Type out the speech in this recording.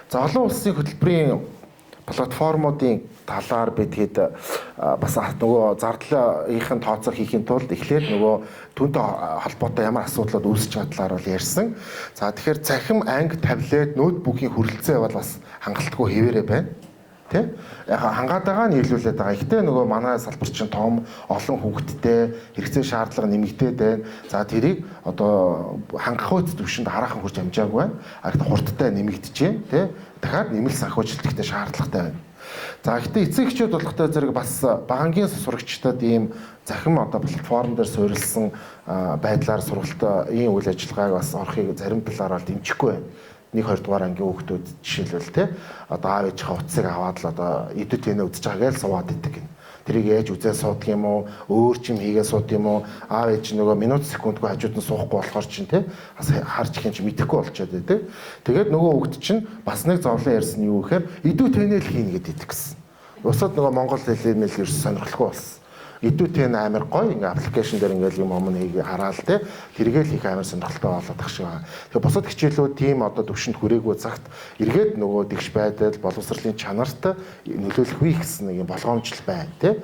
За, олон улсын хөтөлбөрийн платформуудын талаар бид хэд бас нөгөө зардлынхын тооцоо хийхийн тулд эхлээд нөгөө түүнтэй холбоотой ямар асуудлууд үүсэж байгаа талаар бол ярьсан. За, тэгэхээр цахим анги, таблет, ноутбукийн хүрэлцээ бол бас хангалтгүй хэвээрээ байна. Тэ? Яг хангаад байгаа нь нийлүүлээд байгаа. Гэхдээ нөгөө манай салбар чинь том, олон хүүхэдтэй, хэрэгцээ шаардлага нэмэгдээд байна. За, тэрийг одоо хангах үйц төвшөнд хараахан хүрч амжаагүй байна. А гэхдээ хурдтай нэмэгдэж байна. Тэ? Дахиад нэмэлт санхүүжилттэй шаардлагатай байна. За, гэхдээ эцэг эхчүүд болохтой зэрэг бас багангийн сурагчдад ийм захим одоо платформ дээр суурилсан байдлаар сургалтын үйл ажиллагааг бас орохыг зарим талаар бол дэмжихгүй байна. 1 2 дугаар ангийн хүүхдүүд жишээлбэл, те, одоо аав ээжийнхээ утсыг аваад л одоо Eduten үзэж байгаа гэж суугаад идэг гин. Тэрийг яаж үзээ суудаг юм уу? Өөр ч юм хийгээ суудаг юм уу? Аав ээж нөгөө минут секундгүй хажууд нь суухгүй болохоор чинь, те, бас харж ихэн чи мэдэхгүй болчиход байдаг. Тэгээд нөгөө хүүхд чинь бас нэг зовлон ярьсан нь юу гэхээр Eduten л хийнэ гэдэг гэсэн. Бусад нөгөө монгол хэлээр мэл ерөөс сонирхолгүй болсон. Eduten амар гоё, ингээ application дээр ингээл юм юм хийгээ хараал, те, тэргээл хийх амар сонирхолтой болоод ах шиг байна. Тэгэхээр бусад хичээлүүд тийм одоо төвшөнд хүрээгүй цагт эргээд нөгөө тэгш байдал, боловсролын чанарт нөлөөлөх үе гэсэн нэг юм болгоомжлол байна, те.